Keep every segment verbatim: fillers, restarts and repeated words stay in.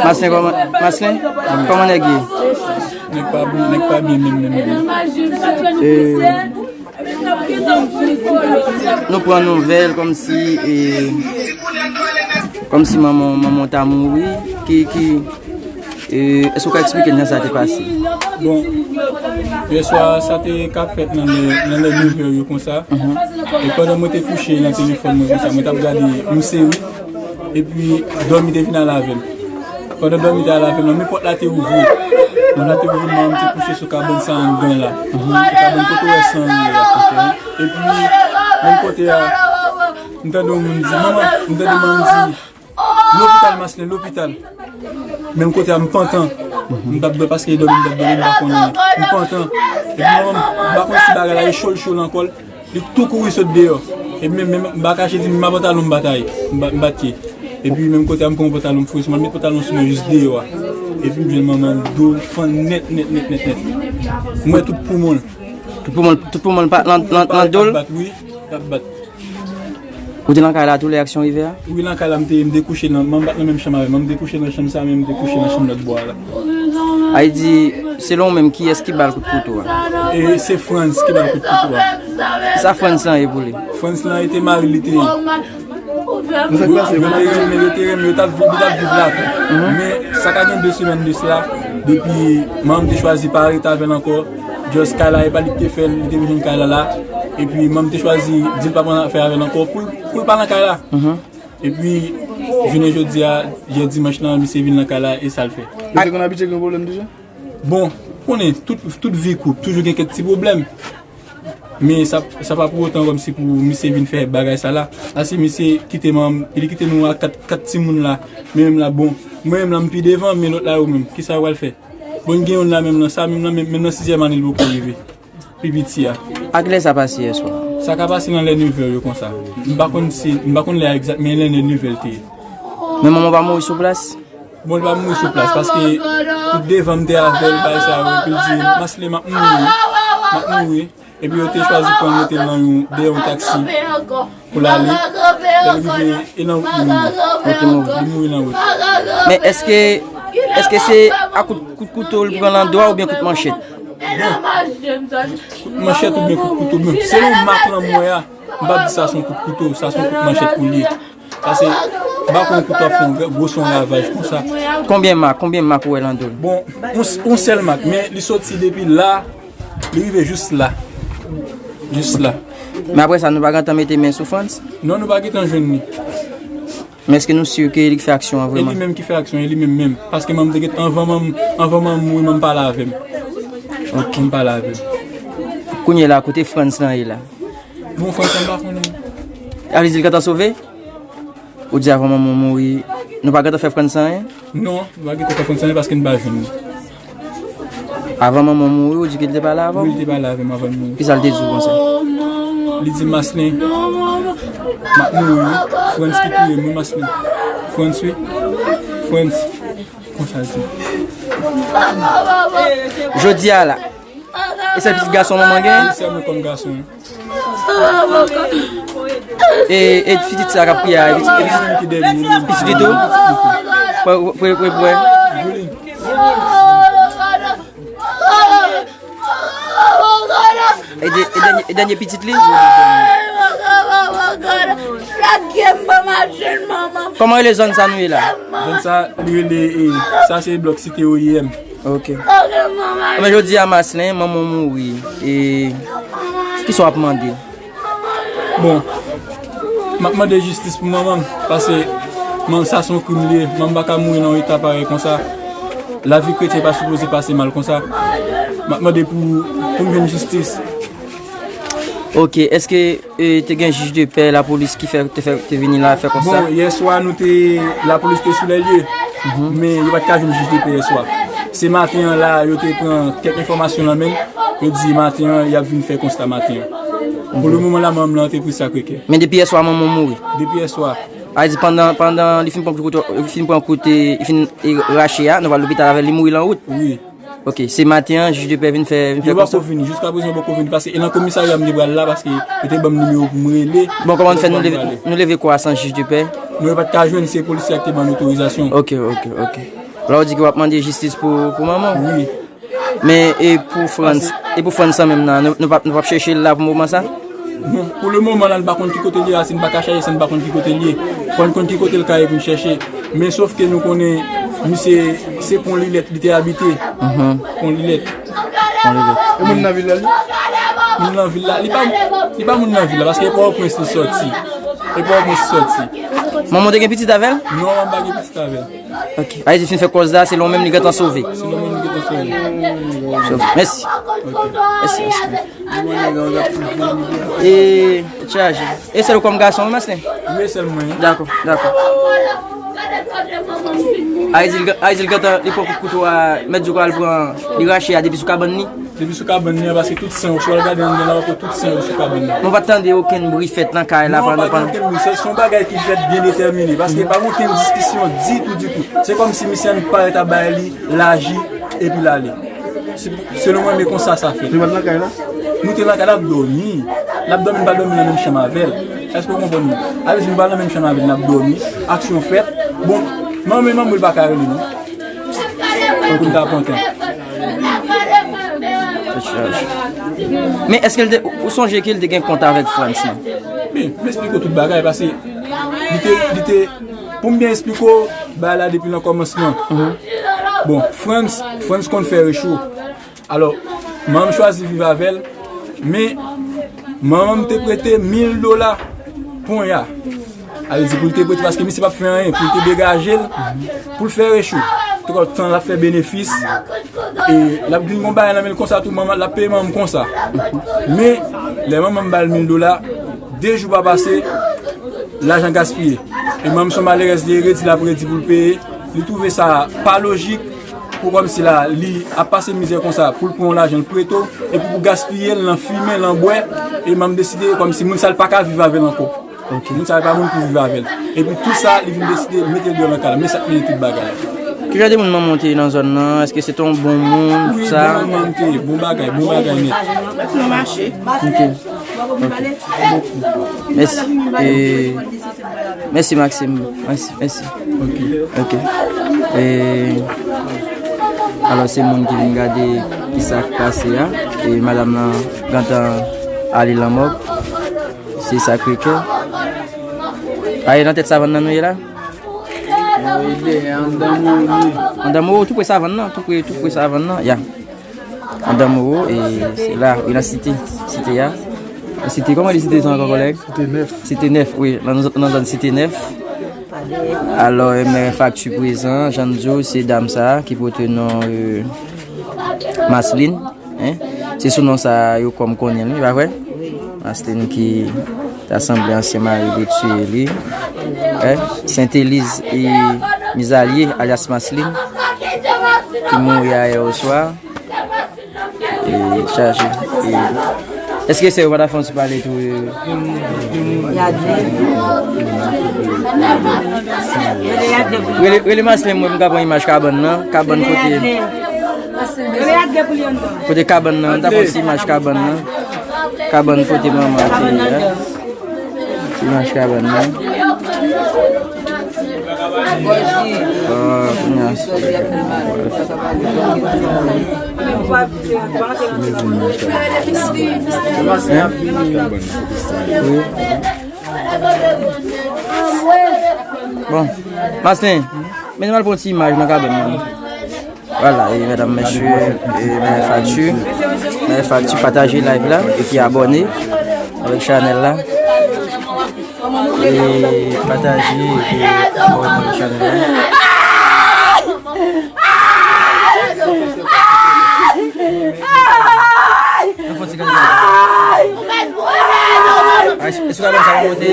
Maslin, kòman, Maslin, kòman nèg ye? Nèg pa byen, nèg pa byen menm, menm, menm. E, nou pran nouvèl kòmsi, e, kòmsi manman, manman w ta mouri. Ki, ki, e, èske w ka eksplike n jan sa te pase? Bon, yèswa, sa te ka fèt nan lè, nan lè nevè yo konsa. E pandan mwen te kouche nan telefòn mwen konsa, mwen t ap gade yon seri. Epi, dòmi te vin al avè m. Pandan dòmi te al avè m nan, men pòt la te ouvri. Pòt la te ouvri, manman m te kouche sou kabann sa anndan la. Sou kabann kote w wè san yo ye a. Epi, menm kote a, m tande yon moun di, "Manman," m tande manman m di, "Lopital, Maslin, lopital." Menm kote a, m pantan. M t ap dòmi, paske e dòmi, m t ap dòmi, m pa konnen. M pantan. Epi manman m, m pa konn si bagay la e cho l cho l ankò. Li tou kouri sot deyò. Epi menm, menm, m pa kache di m, "Mwen pantalon m batay." M ba-, m batye. Epi menm kote a, m pran pantalon m foure sou mwen, m met pantalon sou mwen jis deyò a. Epi m jwenn manman m, do l fann nèt, nèt, nèt, nèt, nèt. M wè tout poumon l. Tout poumon, tout poumon l pa nan, nan, nan do l? L ap bat, wi. L ap bat. Ou te nan kay la tou lè aksyon rive a? Wi, nan kay la, m te, m te kouche nan, manman m pa t nan menm chanm avè m. Manman m te kouche nan chanm sa, men m te kouche nan chanm lòt bò a la. Ay di, selon ou menm, kiyès ki ba l kout kouto a? E se Frantz ki ba l kout kouto a. Kisa Frantz lan ye pou li? Frantz lan e te mari l, li te ye. Yo, yo te renmen, yo te renmen, yo t ap viv, yo t ap viv lavi. Men sa ka gen de semèn de sila, depi manman m te chwazi pa rete avè l ankò, just kay la, e pa li ki te fè l, li te vin jwenn kay la la. Epi manman m te chwazi di l pa pran afè avè l ankò pou l, pou l pa nan kay la. Epi, jounen jodi a, jè dimanch lan, misye vin nan kay la, e sa l fè. Yo te konn abitye gen pwoblèm deja? Bon, ou konnen, tout, tout vi koup, toujou gen kèk ti pwoblèm. Men sa, sa pa pou otan kòmsi pou misye vin fè bagay sa la. Paske misye kite manman m, li kite nou a kat, kat timoun la. Men menm la, bon, mwen menm la, m pi devan, men lòt la yo menm, kisa yo pral fè? Bon, gen youn la menm nan sa, menm nan, menm, menm nan sizyèm ane, li poko rive. Pi piti a. A kilè sa pase yèswa? Sa ka pase nan lè nevè yo konsa. M pa konn si, m pa konn lè a egzak, men lè nevè l te ye. Men manman w pa mouri sou plas? Bon, li pa mouri sou plas, paske tout devan m te avè l, bagay sa yo, epi l di, "Maslin, m ap mouri, m ap mouri." Epi yo te chwazi pran l, mete l nan yon, dèyè yon taksi pou l ale. Lè l rive, e nan wout li mouri. Li mouri nan wout. Men èske, èske se a kout, kout kouto l pran nan do a oubyen kout manchèt? Kout manchèt oubyen kout kouto, men selon mak lan m wè a, m p ap di sa se yon kout kouto, sa se yon kout manchèt pou l ye. Paske, m pa konn kout ap fè yon gwo, gwo son ravaj konsa. Konbyen mak, konbyen mak ou wè nan do l? Bon, yon, yon sèl mak, men li soti depi la, li rive jis la. Jis la. Men apre sa, nou pa gentan mete men sou Frantz? Non, nou pa gentan jwenn li. Men èske nou si ke li k fè aksyon an? E li vrèman? Menm ki fè aksyon, e li menm menm. Paske manman m te gentan, anvan manman m, anvan manman m mouri, manman m pale avè m. Ok. Manman m pale avè m. Kounye a la, kote Frantz lan ye la? Bon, Frantz lan m pa konnen. A vle di l gentan sove? Ou di avan manman w mouri, nou pa gentan fè Frantz anyen? Non, nou pa gentan fè Frantz anyen paske n pa jwenn li. Avan manman w mouri, ou di ke l te pale avè w? Wi, li te pale avè m avan l mouri. Kisa l te di w konsa? Li di, "Maslin, m ap mouri wi. Frantz ki touye m wi, Maslin. Frantz wi. Frantz." Konsa l di. Jodi a la, e sèl pitit gason manman gen? Wi, sèl mwen kòm gason. E, e pitit sa k ap kriye a, e pitit, e pitit, pitit li tou? Pwè, pwè, pwè, pwè. E de-, e dènye, e dènye pitit li? Kòman rele zòn sa nou ye la? Zòn sa, li rele, e, sa se blòk Site O I M. Ok. Enben, jodi a, Maslin, manman w mouri. E kisa w ap mande? Bon, m ap mande jistis pou manman m, paske manman, sa se yon krim li ye. Manman m pa ka mouri nan yon eta parèy konsa. Lavi kretyen pa sipoze pase mal konsa. M ap mande pou, pou m jwenn jistis. Ok, èske, e, te gen jij de pè, lapolis ki fè, te fè, te vini la fè konsta? Bon, yè swa nou te, lapolis te sou lè lye, men yo pa t ka jwenn jij de pè yè swa. Se maten an la, yo te pran kèk enfòmasyon nan men l, yo di maten an, y ap vin fè konsta maten an. Pou le moman la, manman m nan te pri Sakre Kè. Men depi yè swa, manman w mouri? Depi yè swa. A di pandan, pandan li fin pran kout, li fin pran kout, e, li fin, e, rache a, nou pral lopital avè l, li mouri lan wout? Wi. Ok, se maten an, jij de pè vin fè, vin fè Yo poko vini, jiska prezan yo poko vini, paske e nan komisarya m te pral la, paske yo te ban m nimewo pou m rele. Bon, kòman nou fè, nou leve, nou leve kò a san jij de pè? Nou pa t ka jwenn, se polisye a ki te ban n otorizasyon. Ok, ok, ok. La, ou di ke w ap mande jistis pou, pou manman w? Wi. Men, e pou Frantz, e pou Frantz sa menm nan, nou, nou p ap, nou p ap chèche l la pou moman sa? Non, pou le moman la, n pa konn ki kote l ye, racine pa ka chache, san n pa konn ki kote l ye. Fò n konn ki kote l ka ye pou n chèche. Men sof ke nou konnen, misye, se Pon Lilèt, li te abite. Pon Lilèt. Pon Lilèt. E moun nan vil la, li? Moun nan vil la, li pa, li pa moun nan vil la, paske e Pòtoprens li sòti. E Pòtoprens li sòti. Manman w te gen pitit avè l? Non, manman m pa gen pitit avè l. Ok. Ayiti fin fè kòz la, selon menm li gentan sove. Selon menm li gentan sove. Sove. Mèsi. Ok. Mèsi, mèsi. E, chaje. E sèl ou kòm gason, wi, Masten? Wi, sèl mwen. Dakò, dakò. Ayiti, Ayiti gentan, li pran kout kouto a, mèt di w al pran, li rache a depi sou kabann li. Depi sou kabann li an, paske tout san yo, si w al gade anndan la, w ap wè tout san yo sou kabann li an. Nou pa t tande okenn bri fèt nan kay la pandan, pandan. Non, pa t okenn bri. Se, se yon bagay ki fèt byen detèmine, paske pa gen okenn diskisyon ditou, ditou. Se kòmsi misye annik parèt ap bay li laji, epi l ale. Se, selon mwen, men konsa sa fèt. Nou pa t nan kay la? Nou te nan kay la, l ap dòmi. L ap dòmi, m pa dòmi nan menm chanm avè l. Èske w konprann mwen? Sa vle di, m pa nan menm chanm avè l, n ap dòmi. Aksyon fèt. Bon, manman, manman, l pa ka rele, non. Pou n ta pran tan. Men èske l te, ou sonje ke l te gen kont avèk Frantz, non? Men, m esplike w tout bagay, paske li te, li te, pou m byen esplike w, bagay la depi nan kòmansman. Bon, Frantz, Frantz konn fè recho. Alò, manman m chwazi viv avè l, men manman m te prete mil dola ponya. Sa vle di pou l te prete, paske misye p ap fè anyen, pou l te degaje l, pou l fè recho. Twòp tan l ap fè benefis, e l ap vin gon bagay nan men l konsa tou, manman, l ap peye manman m konsa. Men, lè manman m ba l mil dola, de jou pa pase, lajan gaspiye. E manman m se yon malerèz, li redi, l ap redi pou l peye. Li twouve sa pa lojik, pou kòmsi la, li ap pase mizè konsa, pou l pran yon lajan l prete w, epi pou gaspiye l nan fimen, nan bwè, e manman m deside kòmsi moun sa l pa ka viv avè l ankò. Ok. Moun sa yo pa moun pou viv avè l. Epi tou sa, li vin deside mete l deyò nan kay la. Men sa k mennen tout bagay. Ki jan de moun manman w te ye nan zòn nan? Èske se te yon bon moun, tout sa? Wi, bon manman m te ye. Bon bagay, bon bagay nèt. Nan mache. Ok. Ok. Mèsi. E, mèsi, Maxime. Mèsi, mèsi. Ok. Ok. E, alò, se moun ki vin gade ki sa k pase a. E madanm nan gentan ale lanmò. Se Sacré-Cœur. A, e nan tèt savann nan nou ye la? Non, e dèyè, anndan Moro nou ye. Anndan Moro, tou pre savann nan, tou pre, tou pre savann nan, ya. Anndan Moro, e se la, wi, nan site, site a. Nan site, kòman li site sa ankò, kòlèg? Site nèf. Site nèf, wi, nan, nan zòn site nèf. Alò, e, men fakti prezan, jan n di w, se dam sa a ki pote non, e, Marceline. Hein? Se sou non sa yo kòm konnen li, pa vre? Wi. Marceline ki ta sanble ansyen mari li tiye li. Hein? Senteliz e Mizalye, alyas Marceline, ki mouri ayè oswa. E chaje. E, èske se yo pa ta fè yon ti pale tou? E, Rele, rele Marceline, mwen, m ka pran imaj kabann nan. Kabann kote, kote kabann nan, m ta pran ti imaj kabann nan. Kabann kote manman te ye a. Ti imaj kabann nan. Ah, kounye a, bon, Marceline, men nou al pran ti imaj nan kabann nan. Vwala, e medam, mesye, e men fakti, men fakti, pataje live la, epi abòne avèk chanèl la. E pataje, epi abòne avèk chanèl la. Nan fon ti gade. Ay, esou ka konn sa w monte.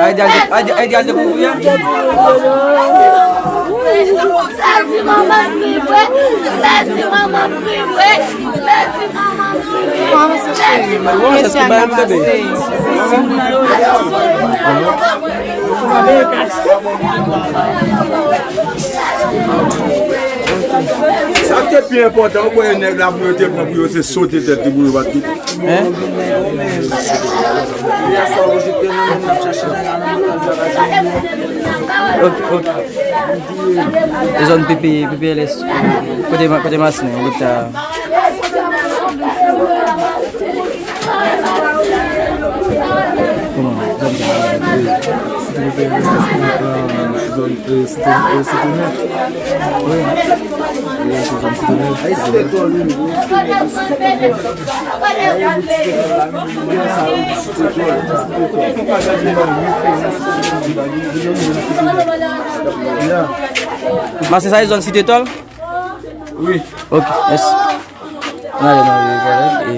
Ay, di al de, ay, di al de pou ou, ya. Mesye a ka pase. Sa ki te pi enpòtan, ou kwè nèg la pou yo te pran pou yo se sote tèt li pou yo pa t kite. Hein? Ok, ok. E zòn P P, P P L S, kote, kote Maslin, leta. Kòman? Zòn P P L S, zòn, euh, Site, euh, Site Nèf. Wi. Wi, se zòn Site Nèf. Maslin, sa se zòn Site Tòl? Wi. Ok, mèsi. N ale nan revòlèt e.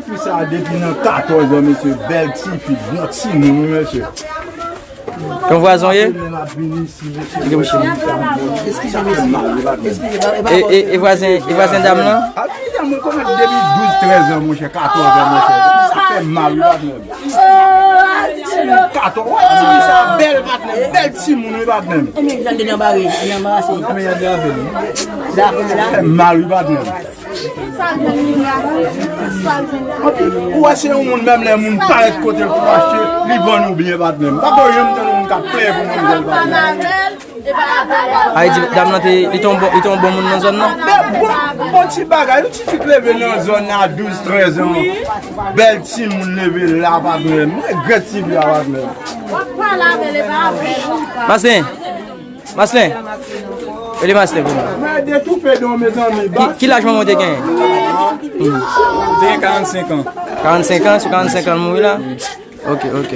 Fi sa depi nan katòz an, mesye, bèl tifi, bon timoun, wi, mesye. Yon vwazen w ye? Li gen mouche. E, e, e vwazen, e vwazen dam lan? A, fi sa, mwen konn depi douz, trèz an, monchè, katòz an, monchè. Sa fè mal, wi, patnè. Katòz, wè, tifi sa, bèl, patnè, bèl timoun, wi, patnè. Sa fè mal, wi, patnè. Ou wè se yon moun, menm lè moun parèt kote l pou achte, li vann ou byen, patnè. M pa ko janm tande moun k ap plenyen pou manmzèl, patnè. Ay di dam nan te, li te yon bon, li te yon bon moun nan zòn nan. Men bon, bon ti bagay, yon ti fi k leve nan zòn nan a douz, trèz an. Bèl timoun leve la, patnè. M regrèt tifi a, patnè. Maslin. Maslin. Rele Maslin pou mwen. Mwen detoufe don, mezanmi. Ki, ki laj manman w te genyen? Te gen karannsenk an. Karannsenk an, sou karannsenk an l mouri la? Ok, ok,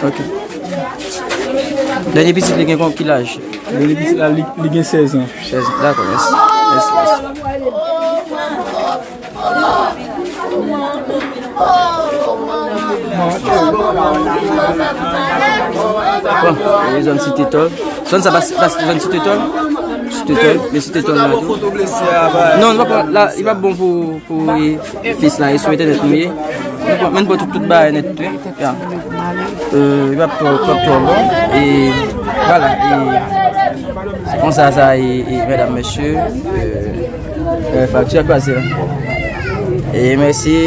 ok. Dènye pitit li gen kon ki laj? Dènye pitit la, li, li gen sèz an. Sèz an, dakò, mèsi. Mèsi, mèsi. Bon, e zòn Site Tòl. Zòn sa pa, pa zòn Site Tòl? Site Tòl, men Site Tòl la tou. Non, li pa, la, li pa bon pou, pou, e, fis la, e sou entènèt nou ye. Nou pran, men nou pran tout, tout bagay nèt tou. Ya. Euh, li p ap twò, p ap twò bon. E vwala, e se konsa sa ye, e medam, mesye, euh, euh, fakti a kwaze la. E mèsi,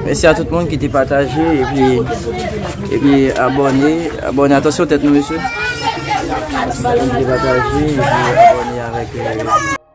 mèsi a tout moun ki te pataje, epi, epi abòne, abòne. Atansyon tèt nou, mesye. Mèsi a tout moun ki te pataje, epi abòne avèk, euh,